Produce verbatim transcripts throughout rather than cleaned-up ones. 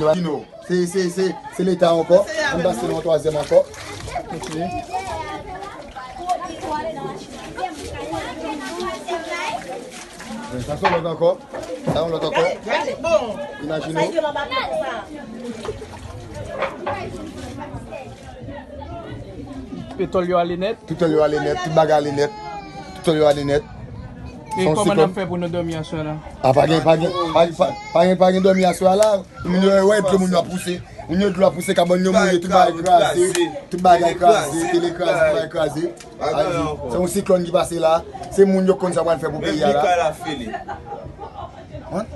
Nou, nou. Se, se, se, se Leta ankò. Ann pase nan yon twazyèm ankò. Sa se yon lòt ankò. Sa yon lòt ankò. Imajine w. Tout tòl yo ale nèt. Tout tòl yo ale nèt. Tout bagay ale nèt. Tout tòl yo ale nèt. E kòman n ap fè pou nou dòmi aswè la? A, pa gen, pa gen, pa, pa, pa gen, pa gen dòmi aswè la. Moun yo wè dlo moun yo ap pouse. Moun yo dlo ap pouse, kabann yo mouye, tout bagay kraze. Tout bagay kraze, tele kraze, tout bagay kraze. Se yon siklòn ki pase la. Se moun yo konn sa pral fè pou peyi a la. Hein?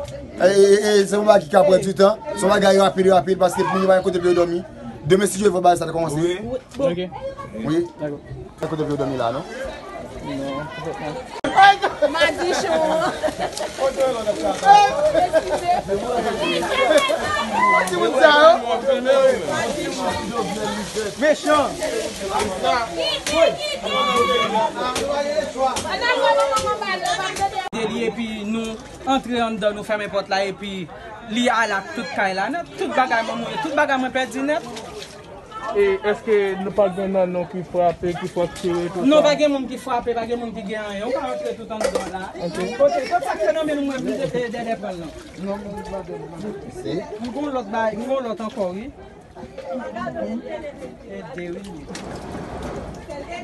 E, e, e, se yon bagay ki ka pran du tan. Se yon bagay rapid, rapid, paske moun yo pa gen kote pou yo dòmi. Demen, si Dye vle, bagay sa ta kòmanse. Ok. Wi. Dakò. Gen kote pou yo dòmi la, non? Non, madichon. Timoun sa yo. Mechan. Epi nou antre anndan, nou fèmen pòt la, epi li al ak tout kay la nèt, tout bagay mwen mouye, tout bagay mwen pèdi nèt. E èske nou pa gen nan nou ki frape, ki fraktire, tout sa? Non, pa gen moun ki frape, pa gen moun ki gen anyen. Ou ka antre tout anndan la. Ok. Kote, kote sa k te nan men nou, mwen, mwen te dèyè pran l lan. M gon lòt bay, m gon lòt ankò, wi. E de, wi.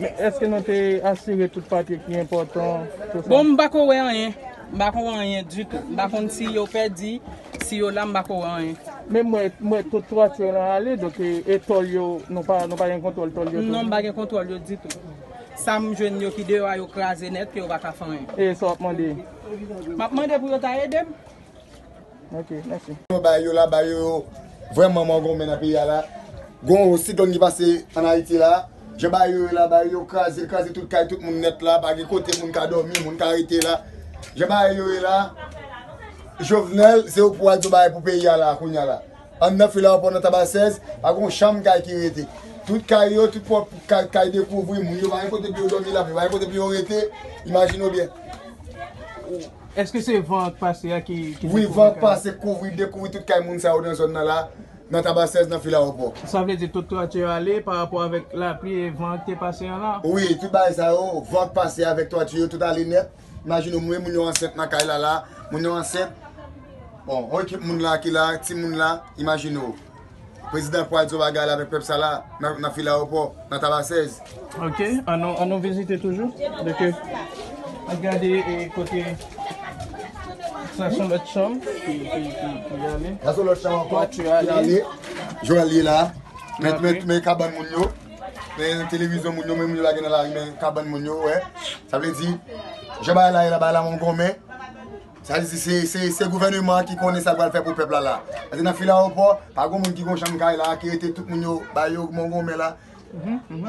Men èske nou te asire tout papye ki enpòtan, tout sa? Bon, m pa ko wè anyen. M pa ko wè anyen ditou. M pa konn si yo pèdi, si yo la, m pa ko wè anyen. Men mwen, mwen, tout twati yo nan ale, donk, e, e tòl yo, nou pa, nou pa gen kontwòl tòl yo tou? Non, m pa gen kontwòl yo ditou. Sa m jwenn yo ki deyò a, yo kraze nèt, ke yo pa ka fè anyen. E sa w ap mande? M ap mande pou yo ta ede m. Ok, mèsi. Yo bay yo la, bay yo vrèman mangonmen nan peyi a la. Gon siklòn ki pase ann Ayiti la. Jan bagay yo ye la, bagay yo kraze, kraze tout kay tout moun nèt la, pa gen kote moun ka dòmi, moun ka rete la. Jan bagay yo ye la, Jovenel, se yo pou al di bagay pou peyi a la, kounye a la. Anndan Fil Ayewopò nan Tabasèz, pa gon chanm kay ki rete. Tout kay yo, tout pòt kay, kay dekouvri, moun yo pa gen kote pou yo dòmi la, pa gen kote pou yo rete, imajine w byen. Èske se van k pase a ki, ki dekouvri kay? Wi, van k pase, kouvri, dekouvri tout kay moun sa yo nan zòn nan la, nan Tabasèz, nan Fil Ayewopò. Sa vle di tout twati yo ale pa rapò avèk lapli e van k te pase an la? Wi, tout bagay sa yo, van k pase avèk twati yo, tout ale nèt. Imajine w, mwen, moun yo ansent nan kay la la, moun yo ansent. Bon, yon ekip moun la ki la, timoun la, imajine w. Prezidan pral di yon bagay la avèk pèp sa la, nan, nan Fil Ayewopò, nan Tabasèz. Ok, ann nou, ann nou vizite toujou. Donk, ann gade, e, kote, sa se yon lòt chanm ki, ki, ki, ki ale. Sa se yon lòt chanm ankò ki ale. Joel ye la. Men, men, men kabann moun yo. Men televizyon moun yo, men moun yo lage nan lari, men kabann moun yo, wè. Sa vle di, jan bagay la ye la, bagay la mangonmen. Sa vle di se, se, se gouvèneman an ki konnen sa l pral fè pou pèp la la. Paske nan Fil Ayewopò, pa gon moun ki gon chanm kay la, ki rete tout moun yo, ba yo mangonmen la.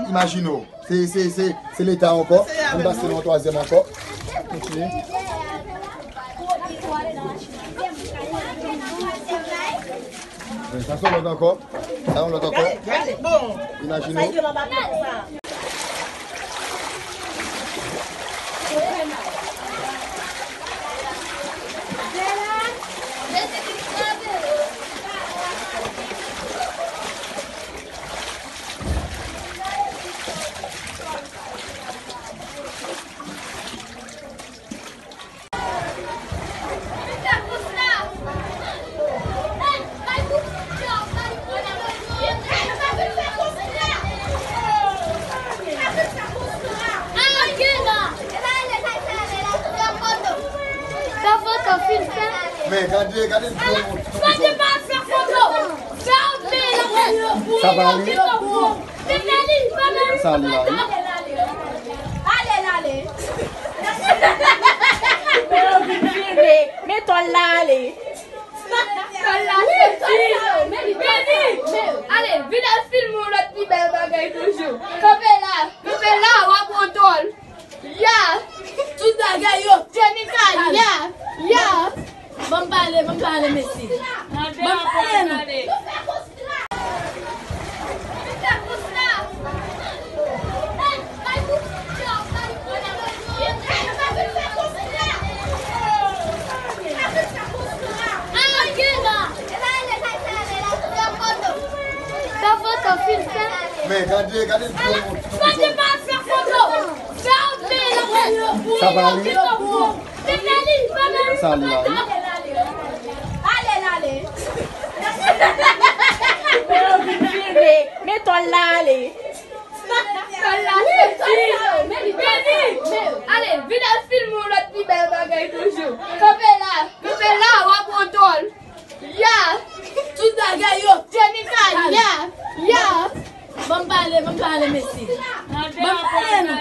Imajine w, se, se, se, se Leta ankò, ann pase nan yon twazyèm ankò. Sa se yon lòt ankò. Sa yon lòt ankò. Imajine w. Men gade, gade. Gade pa fè foto. Sa pa ale. Sa ale la, wi. Ale, ale. Men tòl la ale. Tòl la ale. Ale, vin al filme yon lòt pi bèl bagay toujou. Kanpe la, kanpe la, w ap wè yon tòl. Ya! Tout bagay yo. Jenika, ya! Ya! Ban m pale, ban m pale, mesye. Ban m pale, non. Gade, gade, gade. Sa pa ale? Sa la wi. Ale, ale. Meton la ale. Tòl la soti. Vini. Ale, vin al filme yon lòt pi bèl bagay toujou. Kanpe la. Kanpe la, w ap pran tòl. Ya. Tout bagay yo. Jenika, ya. Ya. Ban m pale, ban m pale, mesye. Ban m pale, non.